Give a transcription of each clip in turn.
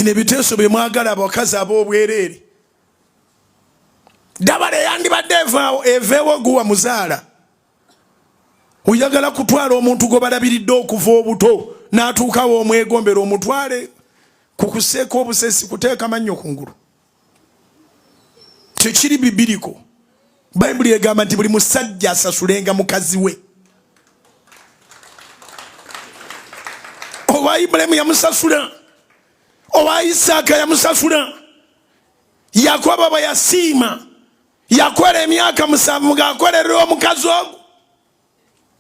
Bino ebiteeso bye mwagala abakazi ab'obwereere, ddabala eyandibadde evaawo eveewo guwa muzaala. Oyagala kutwala omuntu gwe balabiridde okuva obuto n'atuukawo omwegombera omutwale ku kuseeka obusesi kuteeka mannyo kungulu. Tekiri bibiriko. Bayibuli egamba nti buli musajja asasulenga mukazi we. Owa Ibulayimu yamusasula, owa Isaaka yamusasula, Yakobo bwe yasiima yakola emyaka 7 ng'akolerera omukazi ogwo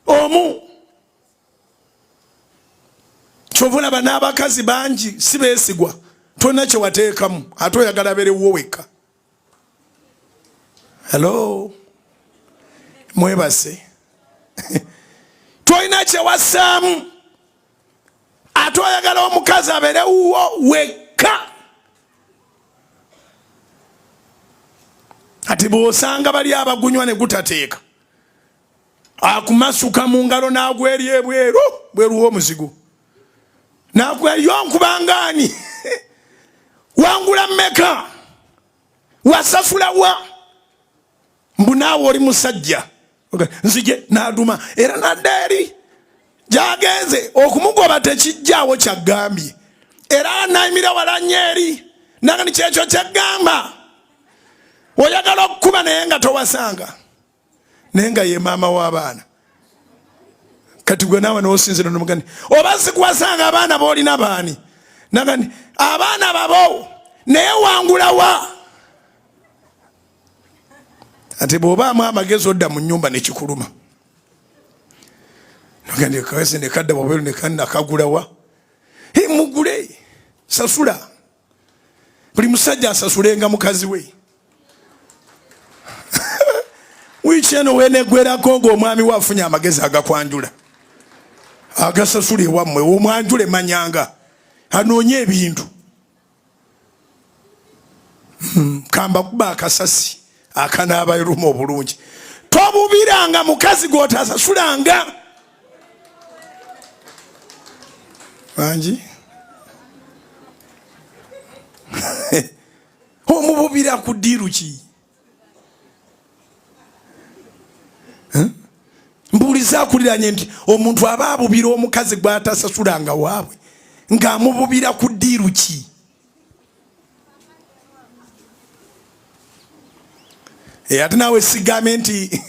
omu. Kyova olaba n'abakazi bangi si beesigwa, tolina kye wateekamu ate oyagala abeere wuwo wekka. Hello, mwebase. Tolina kye wassaamu ate oyagala omukazi abeere wuwo wekka. Ati bw'osanga bali abagunywa ne gutateeka, akumasuka mu ngalo n'agwa eri ebweru bweru w'omuzigo n'agwayo nkubangaani wangula mmeka wasasula wa mbu naawe oli musajja nzije n'aduma era nadda eri gyagenze okumugoba tekijjaawo kyaggambye era nayimira wala nnyo eri nanga ni kyekyo kyaggamba oyagala okukuba naye nga towasanga naye nga ye maama w'abaana. Kati gwe naawe nosinzira nomugani oba sikuwasanga abaana boolina baani nagani abaana babo naye wangulawa. Ate bw'obaamu amagezi odda mu nnyumba nekikuluma nogandi nekadda bwaberu nekagulawa mugule sasula. Buli musajja asasulenga mukazi we. Wiiki eno wenegwerako ng'omwami we afunye amagezi agakwanjula agasasula ewammwe, omwanjule manyanga anoonye ebintu. Kamba kuba akasasi akanaabaluma obulungi. Tobubiranga mukazi gw'otasasulanga. Bangi omububira ku ddiiru ki? Mbuuliza akuliranye nti omuntu aba abubira omukazi gw'atasasulanga waabwe ng'amububira ku ddiiru ki? Ate naawe sigambe nti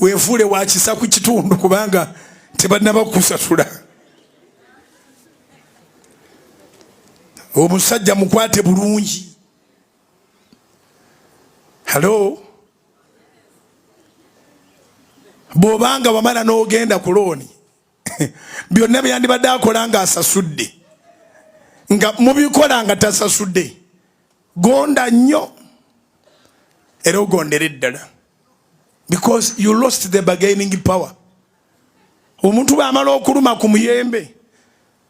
weefuule wakisa ku kitundu kubanga tebannaba kukusasula. Omusajja mukwate bulungi. Halo, bw'obanga wamala n'ogenda ku looni byonna byandibadde akola ng'asasudde nga mubikola nga tasasudde, gonda nnyo era ogondere ddala because you lost the bargaining power. Omuntu bw'amala okuluma ku muyembe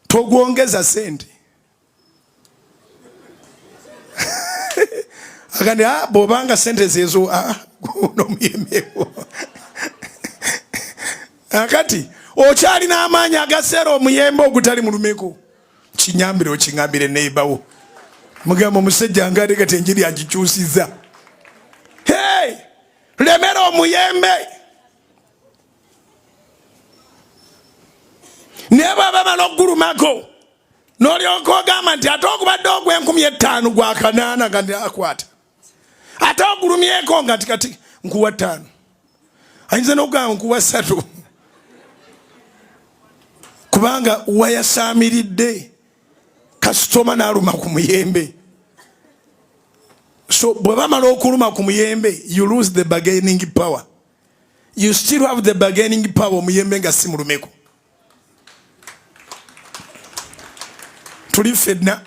togwongeza sente. Agandi bw'obanga sente zezo nomuyembewo akati okyalina amaanyi agaseera omuyembe ogutali mulumeko. Kinyambire okiŋambire neibawo mugamba omusajja nga ate kati enjiri agikyusiza. Hey, lemera omuyembe. Naye bwaba bamala okugulumako n'olyoka ogamba nti ate ogubadde ogw'enkumi etaano gwa kanaana nga akwata ate ogulumyeko nga nti kati nkuwa 5, ayinza n'okugamba nkuwa 3 kubanga wayasaamiridde kasitoma n'aluma ku muyembe. So bwe bamala okuluma ku muyembe you lose the bargaining power. You still have the bargaining power omuyembe nga si mulumeko. Tuli ffenna.